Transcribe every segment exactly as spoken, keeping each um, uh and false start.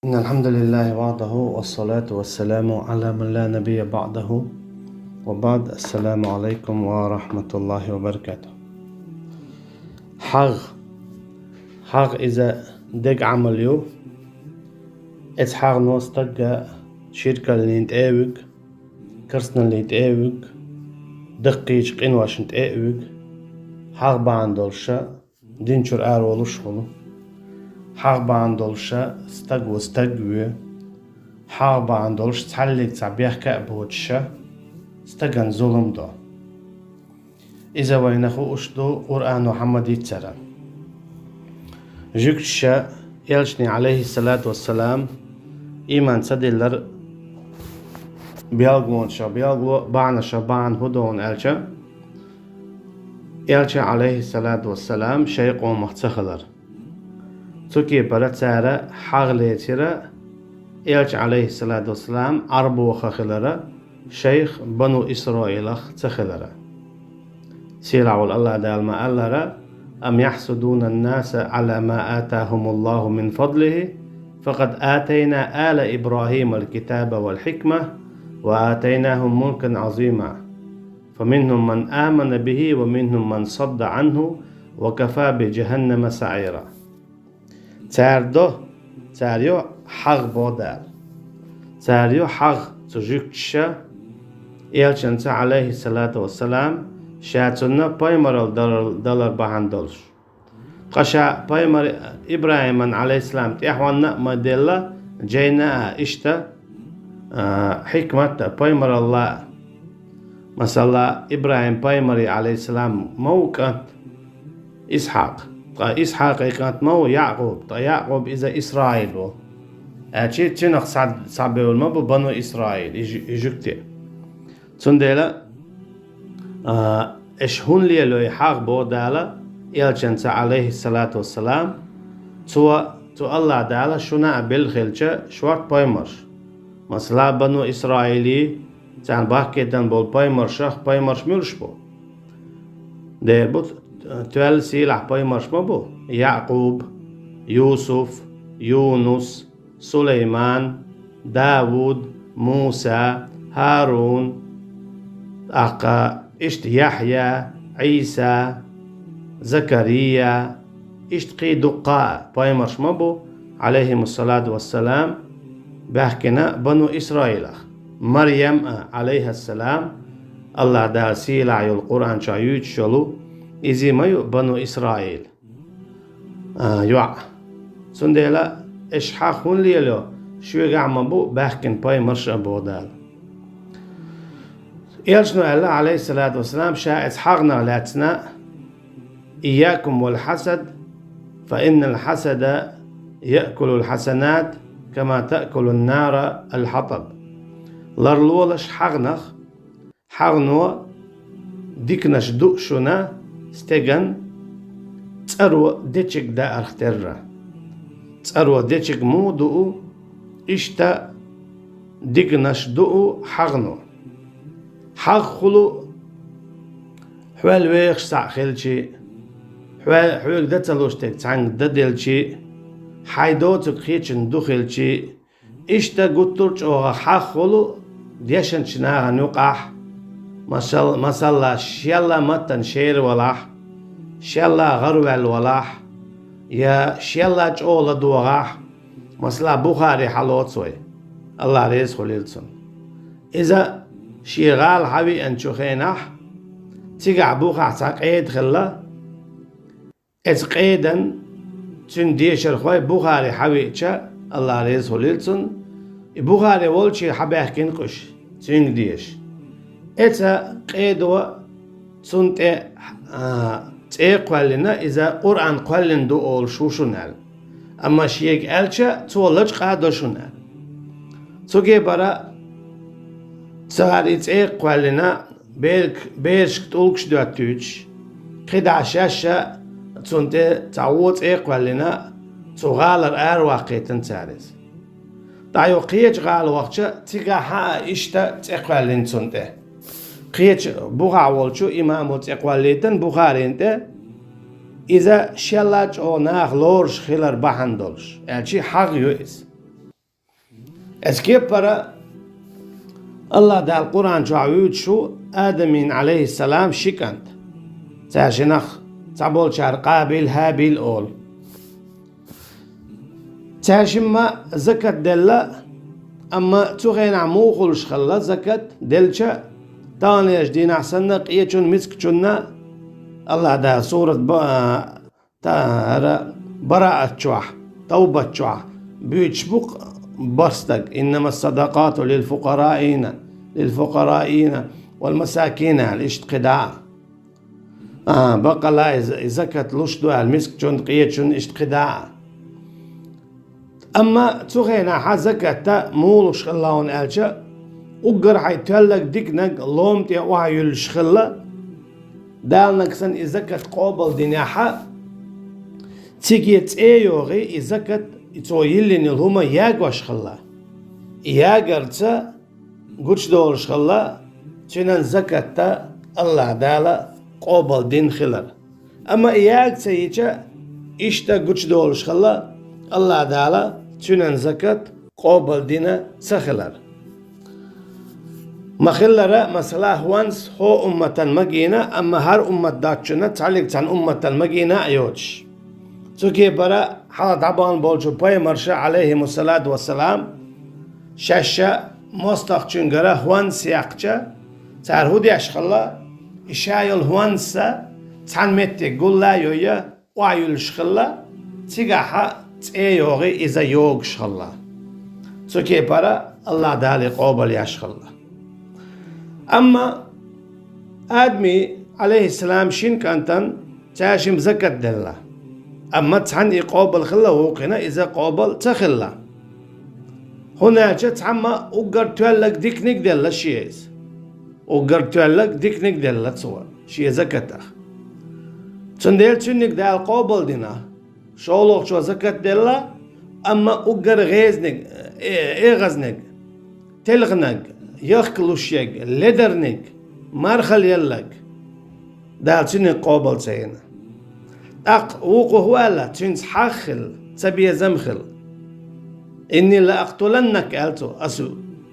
إن الحمد لله وحده والصلاة والسلام على من لا نبي بعده وبعد. السلام عليكم ورحمة الله وبركاته. ХьагӀ. ХьагӀ иза дега Ӏамал ю. Эцу хьагӀно стагга ширкаллин тӀе а вуьгу, керстаналлин тӀе а вуьгу, даккхийчу къиношна тӀе а вуьгу. ХьагӀ бахьана долуша дин чуьра араволуш а хуьлу. ХьагӀ бахьана долуша стаг ву стаг воь. ХьагӀ бахьана долуша цхьаллиг цхьа бехк а боцуша стагана зулам до. Иза вайна хууш ду, Къуръано хьан ма-дийццара. Жуьгташа элчане, Ӏалайхиссалату вассалам, ийман ца диллар белгалонаш белгало, бахьанаш бахьана хӀун ду аьлча, элча, Ӏалайхиссалату вассалам, шайн къомах ца хилар. Цу кепара цара хьагӀ лецира, элча, Ӏалайхиссалату вассалам, Ӏарбоха хилара, шайх Бану Исраилах ца хилара. Сийлахь волу АллахӀ Дала ма-аллара: أم يحسدون الناس على ما آتاهم الله من فضله فقد آتينا آل إبراهيم الكتاب والحكمة وآتيناهم ملكا عظيما فمنهم من آمن به ومنهم من صد عنه وكفى بجهنم سعيرا. Цара до, цара йо хьагӀ боху Дала. Цара йо хьагӀ цу жуьгташа, элчанца, Ӏалайхиссалату вассалам, ша цунна пайхамаралла далар, далар бахьана долуш. Ткъа ша пайхамар ИбрахӀиман, Ӏалайхиссалам, тӀаьхьенна а ма делла, жайна а иштта, а, хьикмат а, пайхамаралла а. Масала, ИбрахӀим пайхамаран, Ӏалайхиссалам, ма ву кӀант Исхьакъ. Ткъа Исхьакъан кӀант ма ву Якъуб. Ткъа Якъуб иза Исраил ву. Аьлча цуьнах схьа-, схьабевлла ма бу Бану Исраил, и жу-, и жуьгти. Цундела, а, аша хӀунда лелой хьагӀ боху Дала, элчанца, Ӏалайхиссалату вассалам, цо, цу АллахӀ Дала шуна а белла хилча шорта пайхамарш. Масала, Бану Исраилий, царна бахкийтина болу пайхамаршах пайхамарш муьлш бу? Дера бу, тоьлла сийлахь пайхамарш ма бу: Якъуб, Юсуф, Юнус, Сулайман, Давуд, Муса, ХӀарун, тӀаккха иштта Яхьъя, Ӏийса, Закария, иштта кхин дуккха а пайхамарш ма бу, Ӏалайхимуссалату вассалам, баьхкина Бану Исраилах. Марьям а, Ӏалайхассалам, АллахӀ Дала сийлахь йолу Къуръан чохь юьйцуш йолу, иза ма ю Бану Исраил, а, йоӀ. Цундела аша хьагӀ хӀунда лело, шуьгахь ма бу баьхкина пайхамарш а боху Дала. Элчано аьлла, Ӏалайхиссалату вассалам, ша эцу хьагӀнах лаьцна: إياكم والحسد فإن الحسد يأكل الحسنات كما تأكل النار الحطب. Ларлолаш хьагӀнах, хьагӀно диканаш ду шуна стеган цӀаро дечиг даарх терра. ЦӀаро дечиг муха дуу, иштта диканаш дуу хьагӀно. ХьагӀ хуьлу хьол вехаш схьа хилчи, хьо-, хьоьга дан ца луш дерг цхьаьнга дан делчи, хьайн доцург кхечунна ду хилчи, иштта гуттар а чӀогӀа хьагӀ хуьлу дешначу нахана юкъахь, масал-, масала, шелла маттана шера валахь, шелла гӀараваьлла валахь, я шелла чӀогӀа ладогӀахь, масала, Бухари хьалоцу вай, АллахӀ реза хуьлийла цунна. Иза шен гӀала хьавеанчу хенахь, цигахь бухахь цхьа къеда хилла, эцу къедан цуьнан дешархой Бухари хьавеача, АллахӀ реза хуьлийла цунна, и Бухари волчу хьабаьхкина къуьш, цуьнга деша. Эцу къедо цунна тӀе, а, цӀе а кхоьллина, иза Къуръан кхоьллина ду олуш ву шуна аьлла. Амма шега аьлча, цо лачкъа а до шуна аьлла. Цугебара цара и цӀе а кхоьллина, берг-, берашка тӀулгаш доьттуьйтуш, кхидӀа шаьш а цунна тӀе цхьа вон цӀе а кхоьллина, цу гӀалара араваккхийтина цара иза. ТӀаккха юха кхечу гӀала вахча, цигахь а иштта цӀе кхоьллина цунна тӀе. Кхечу бухахь волчу имамо цӀе кхоьллийтина Бухарина тӀе, иза шелла чӀогӀа наха лоруш хилар бахьана долуш, аьлчи хьагӀ ю иза. Эцу кеппара АллахӀ Дала Къуръан чохь вуьйцуш ву Адамийн, Ӏалайхиссалам, ши кӀант. Цаьршинах цхьаболчара Къабил, Хьабил олу. Цаьршимма закат делла, амма цу хенахь муха хуьлуш хилла закат делча, таханлерчу дийнахь санна къечун, мискачунна АллахӀ Дала сурат ба-, Та-, ара, Бараат чохь, Тавбат чохь буьйцуш бу-кх бархӀ стаг: «Иннама садакъату лил фукъараина, лил фукъараина вал масакина», аьлла, иштта кхидӀа а. А, баккъалла иза, и закат луш ду аьлла, мискачунна, къечунна, иштта кхидӀа а. Амма цу хенахь закатта муха луш хилла хьуна аьлча, уггар хьайн тоьлларг, диканиг лома тӀе охьаюьллуш хилла, Далниг санна и закат къобалдинехь, цига цӀе йогӀий, и закат, и цо йиллина йолу хӀума ягош хилла. И ягарца гучудолуш хилла цуьнан закатта АллахӀ Дала къобалдина хилар. Амма и яга ца йича, иштта гучудолуш хилла АллахӀ Дала цуьнан закат къобалдина ца хилар. Ма-хиллара, масала, хӀонс хӀокху умматан магийна, амма хӀара уммат доцучунна цхьаллиг цхьана умматан магийна а йоцуш. Цу кепара хьалха дӀабахана болчу пайхамарша, Ӏалайхимуссалату вассалам, шаьш-шаьш мостагӀчуьнгара хӀонс яьккхича, цара хӀун деш хилла, и ша йолу хӀонс цхьана метте гул а йой, охьаюьллуш хилла, цигахь цӀе йогӀий, иза йогуш хилла. Цу кепара АллахӀ Дала къобал еш хилла. Амма Адамий, Ӏалайхиссалам, шина кӀантана цаьршимма закат делла. Амма цхьанна и къобал хилла, вукхунна иза къобал ца хилла. ХӀунда аьлча цхьамма уггар тоьлларг, диканиг делла шен иза. Уггар тоьлларг, диканиг делла цо шен закатах. Цундела цуьнниг Дала къобалдина. ШолгӀачо закат делла, амма уггар гӀезаниг, э, эгӀазниг, телханиг, яхка луш ерг, ледарниг, мархалла елларг, Дала цуьнниг къобал ца йина. ТӀаккха вукхо хӀун аьлла, цуьнца хьагӀ хилла, цабезам хилла? «Инни ла акътуланнак», аьлла цо, «аса,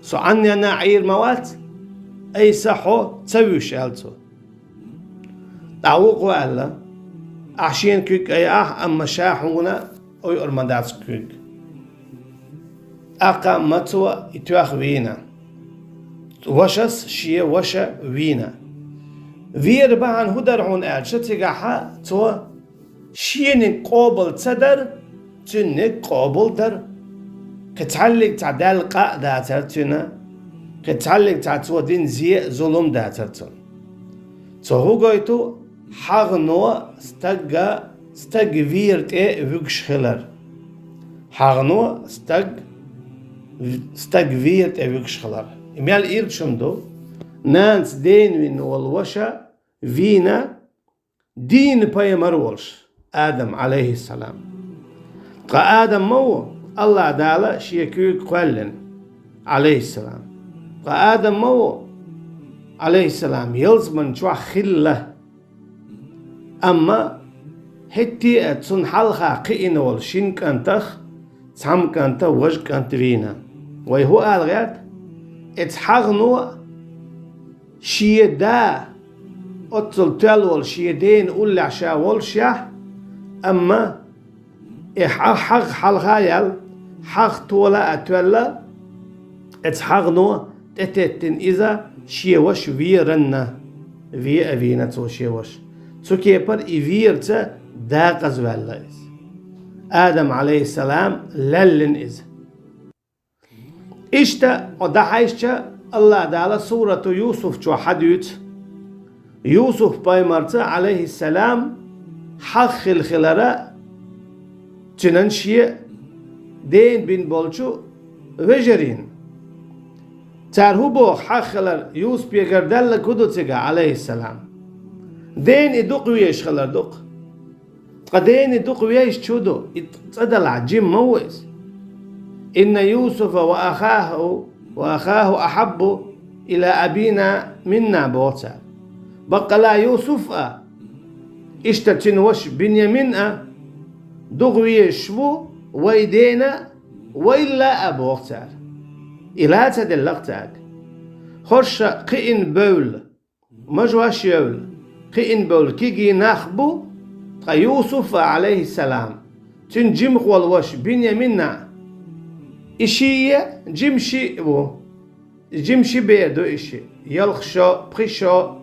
со Ӏанненна Ӏийр ма вац, айса хьо ца вуьйш», аьлла цо. ТӀаккха вукхо аьлла: «Ахь шена куьг айахь, амма ша хьуна ойур ма дац куьг». ТӀаккха амма цо и тоьхна вийна. Вашас шен ваша вийна. Вер бахьана хӀун дара хьуна аьлча, цигахь цо шениг къобал ца дара, цуьнниг къобал дара. Кхин цхьаллиг цхьа даьлла къа а дацара цуьнан, кхин цхьаллиг цхьа цо дина зе а, зулам а дацара цунна. Цо хӀун гойту? ХьагӀно стагга, стаг вер тӀе вуьгуш хилар. ХьагӀно стаг, стаг вер тӀе вуьгуш хилар. И мел ирчун ду? Нанас дена вина волу ваша вийна, дийна пайхамар волуш, Адам, Ӏалайхиссалам. Ткъа Адам ма ву, АллахӀ Дала шен куьйга кхоьллина, Ӏалайхиссалам. Ткъа Адам ма ву, Ӏалайхиссалам, ялсаман чохь хилла. Амма хӀетте а цунна хьалха кхиъна волу шина кӀантах цхьамма кӀанта важа кӀант вийна. Вай хӀун ала гӀерта? Эца хьагӀно шен да, оццул тоьлла волу шен дена уллехь ша волушехь, амма и хьагӀ хьалха яьлла, хьагӀ тола а тоьлла, эца хьагӀно тӀететтина иза шен ваша веранна, ве а вийна цо шен ваша. Цу кепара и верца дакъазваьлла иза. Адам, Ӏалайхиссалам, лаьллина иза. Иштта, хьо дӀахьаьжча, АллахӀ Дала сурату Юсуф чохь хьадуьйцу. Юсуф-пайхамарца, Ӏалайхиссалам, хьагӀ хилла хилара цуьнан шен дена бина болчу вежарийн. Цара хӀун боху хьагӀ хилар Юсупегара даьлларг хӀун ду цигахь, Ӏалайхиссалам? Дена и дукха везаш хилар ду-кх. Ткъа дена и дукха везаш хӀун ду, и цӀа далахь жима ма ву иза. «Инна Юсуфа ва ахаху, ва ахаху ахьаббу ила абина минна», боху цара. Баккъала Юсуф а, иштта цуьнан ваша Биньямин а дукха везаш ву вай дена а, вайл а, боху цара. И ла ца делла-кх цаьрга. ХӀорш кхиъна бевлла, мажош йевлла, кхиъна бевлла кегий нах бу, ткъа Юсуф а, Ӏалайхиссалам, цуьнан жимах волу ваша Бинъямин а, и шиъ а жима шиъ а ву. Жима ши бер ду и шиъ, ялх шо, пхи шо,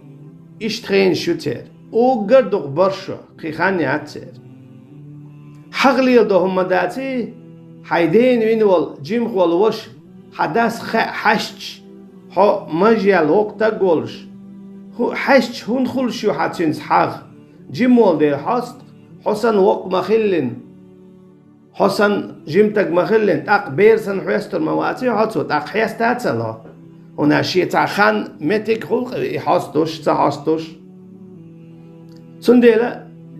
иштта хенаш ю церан. Уггар а дукха бархӀ шо, кхин хан яц церан. ХьагӀ леладо хӀума ма даций, хьайн дена вина волу жимах волу ваша хьан дас хаьа хьаьжча, хьо маж яьлла воккха стаг волуш, хӀу-, хьаьжча хӀунда хуьлуш ю хьан цуьнца хьагӀ? Жима волу дела хьоста, хьо санна воккха ма хиллина. Хьо санна жима стаг ма хиллина, тӀаккха бер санна хьоьстур ма ваций хьо цо, тӀаккха хьеста а ца ло. ХӀунда аьлча шен цхьа хан, меттиг хуьлу-кх и хьостуш, ца хьостуш. Цундела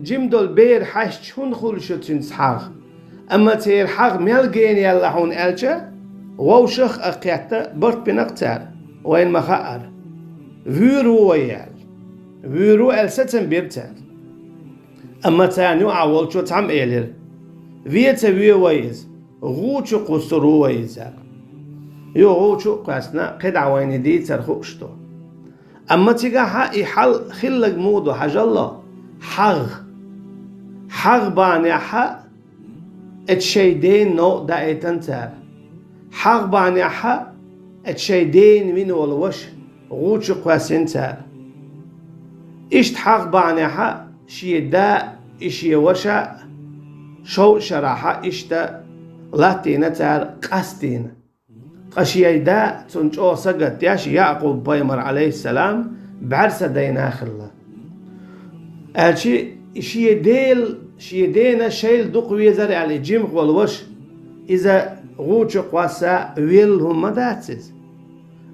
жима долу бер хьаьжча хӀунда хуьлуш ю цуьнца хьагӀ? Амма церан хьагӀ мел гена яьлла хьуна аьлча, вовшах а кхетта барт бина-кх цара, вайна ма хаъара. Вуьйр ву вай аьлла. Вуьйр ву аьлла сацам бира цара. Амма царна юкъахь волчо цхьамма элира: «Вен ца вуьйр вай иза, гӀу чу кхуссур ву вай иза», – аьлла. Юха гӀу чу а кхоьссина, кхидӀа вайна и дийцар хууш ду. Амма цигахь и хьал хилларг муха ду, хьажал-кх: хьагӀ. ХьагӀ бахьанехь а оцу шайн дена новкъа даийтина цара. ХьагӀ бахьанехь а оцу шайн дена вина волу ваша гӀу чу кхоьссина цара. Иштта хьагӀ бахьанехь а шен да а, и шен ваша а шовзткъа шарахь а иштта латтийна цара къастийна. Ткъа шен да а цунна чӀогӀа сагатдеш, Якъуб-пайхамар, Ӏалайхиссалам, бӀаьрса дайна хилла. Аьлча, шен дел-, шен дена шайл дукха везара аьлла, и жимах волу ваша, иза гӀу чу кхосса велла хӀума ма дац иза.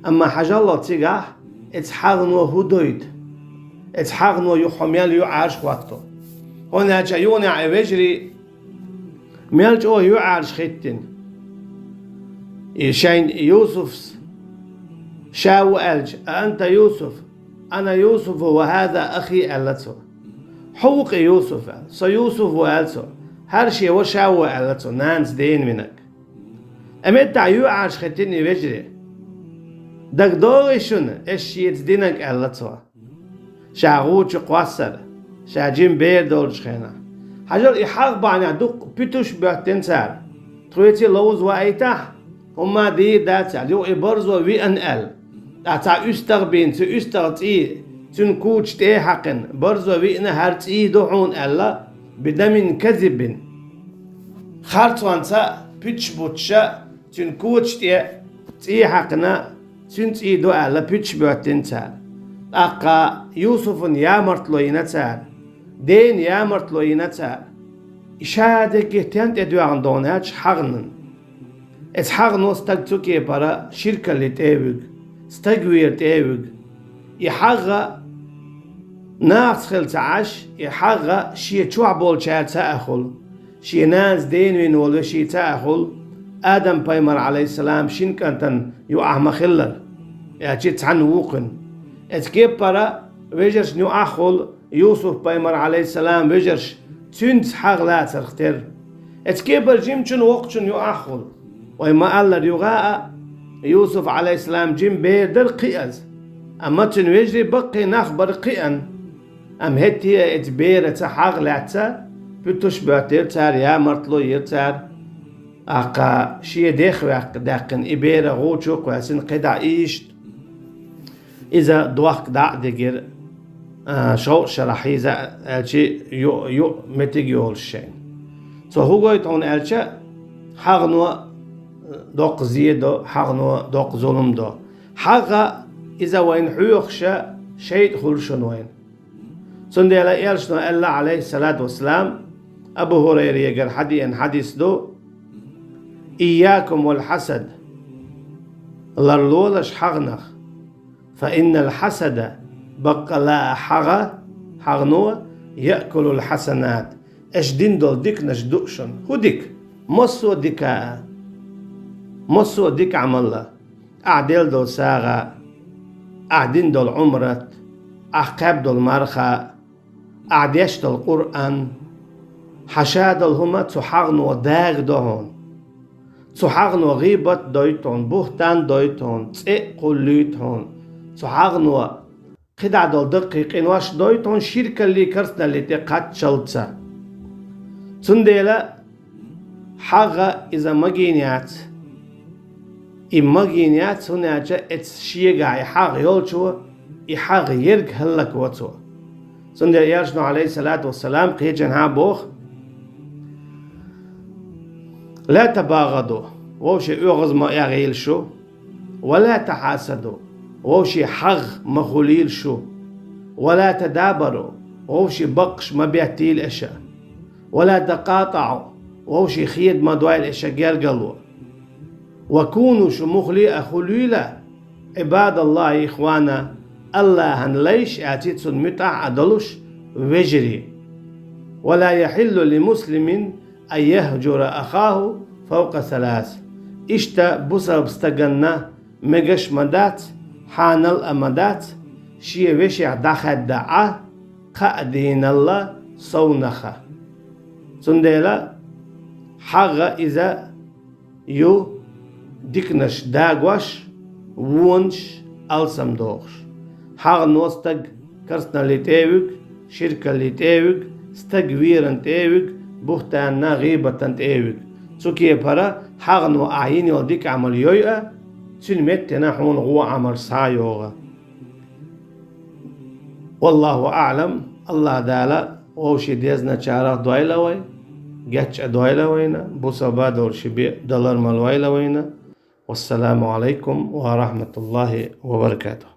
Амма хьажал-кх цигахь, оцу хьагӀано хӀун дойту? Оцу хьагӀано юха хьо мел юьӀарш хӀотто? ХӀунда аьлча юханехь и вежарий мел чӀогӀа юьӀарш хӀиттина. И шайна Юсуфс ша ву аьлча: «А анта Юсуф? Ана Юсуфу ва хӀаза ахи», – аьлла цо. «Хьо ву-кх и Юсуф», – аьлла. «Со Юсуф ву», – аьлла цо. «ХӀара шен ваша ву», – аьлла цо, нанас дена винарг. Амма меттахь юьӀарш хӀиттина и вежарий. «ДагадогӀий шуна, ас шеца динарг?» – аьлла цо. Ша гӀу чу кхоссар, ша жима бер долчу хенахь. Хьажал, и хьагӀ бахьанехь дуккха пуьтуш а боьттина цара. Тхоьца ловза ваийтахь, хӀумма дийр дац аьлла, юха и барзо виъна аьлла. ТӀаккха цхьа уьстагӀ бина, цу уьстагӀан цӀий, цуьнан куча тӀе а хьаькхина, барзо виъна, хӀара цӀий ду хьуна аьлла, бидамин казибин. Харцонца пуьтуш буттуша, цуьнан куча тӀе цӀий хьаькхина, цуьнан цӀий ду аьлла, пуьтуш боьттина цара. ТӀаккха Юсуфан ямартло йина цара, дена ямартло йина цара. И ша дерриге стенна тӀедоьгӀна ду аьлча хьагӀнан. Оцу хьагӀно стаг цу кепара ширкалле тӀе а вуьгу, стаг вер тӀе а вуьгу. И хьагӀ нахаца хилла ца Ӏаш, и хьагӀ шен чохь болчаьрца а хуьлу. Шен нанас дена вина волу вешица а хуьлу, Адам-пайхамар, Ӏалайхиссалам, шина кӀантана юкъахь ма-хиллара, аьлча цхьаьна вукхуьнан. Оцу кепара вежаршна юкъахь хуьлу Юсуф-пайхамар, Ӏалайхиссалам, вежарша цуьнца хьагӀ лацарх терра. Оцу кепара жимачун, воккхачун юкъахь хуьлу. Вай ма-аллара, юха а Юсуф, Ӏалайхиссалам, жима бер дара кхиаза. Амма цуьнан вежарий баккхий нах бара кхиъна. Амма хӀетте а оцу бераца хьагӀ лаьцна, пуьтуш боьттира цара, ямартло йира цара. ТӀаккха шен дех ваьккха даьккхина и бер гӀу чу а кхоьссина кхидӀа иштта. Иза дохка дӀа а дигира, а, шовзткъа шарахь хьийза а, аьлча, ю-, ю-, меттиг йолуш шайна. Цо хӀун гойту хьуна аьлча, хьагӀно доккха зе до, хьагӀно доккха зулам до. ХьагӀ, иза вайна хьоьхуш шайтӀа хуьлу шуна вайна. Цундела элчано аьлла, Ӏалайхиссалату вассалам, Абу ХӀурайрегара хьадеана хьадис ду: «Ийякум вал хьасад». Ларлолаш хьагӀнах. «Фа иннал хьасада», баккъала а хьагӀ, хьагӀно, «яъкулул хьасанат», аша дина долу диканаш ду шуна. ХӀун дика? Массо а дика а. Массо а дика Ӏамал а. Ахь делла долу сагӀа, ахь дина долу Ӏумрат, ахь кхаьбна долу марха, ахь дешна долу Къуръан, хьан ша долу хӀума цу хьагӀно дагадо хьуна. Цу хьагӀно гӀийбат дойту хьуна, бухӀтан дойту хьуна, цӀе а кхуллуьйту хьуна. Цу хьагӀно кхидӀа долу даккхий къинош дойту хьуна ширкаллий, керстаналлий тӀе кхаччалца. Цундела хьагӀ иза магийна яц. И магийна яц, хӀунда аьлча эцу шегахь и хьагӀ йолчо, и хьагӀ ерг хӀаллакву цо. Цундела Элчано, Ӏалайхиссалату вассалам, кхечанхьа боху: «Ла табагӀаду», вовшийн оьгӀаз ма эгӀийла шу, «ва ла тахьасаду», вовшийн хьагӀ ма хулийла шу, «ва ла тадабару», вовшийн баккхаш ма беттийла аша, «ва ла такъатаӀу», вовшийн хеда ма дойла аша гергарло. «Ва куну», шу муххале а хуьлийла, «Ӏибадаллахи ихвана», Аллахьан лайш а, цуьнан муьтӀахь а долуш, вежарий. «Ва ла яхьиллу ли муслимин ан яхьжура ахаху фавкъа салас». Иштта бусалба стаганна мегаш а ма дац, хьанал а ма дац, шен вешех дӀахаьдда Ӏа кхаа дийнал совнаха. Цундела хьагӀ иза ю диканаш дагош, вонаш алсамдохуш. ХьагӀно стаг керстаналлий тӀе а вуьгу, ширкаллий тӀе а вуьгу, стаг веран тӀе а вуьгу, бухӀтанна, гӀийбатан тӀе а вуьгу. Цу кепара хьагӀно ахь йина йолу дика Ӏамал йойу а, цуьнан меттана хьуна гӀо Ӏамал схьа а йогӀу. Валлаху аӀлам, Аллах Дала вовшийн дезначарах дойла вай, гечдойла вайна, бусалба долуш бен далар ма лойла вайна. Вассаламу Ӏалайкум ва рахьматуллахи ва баракатух.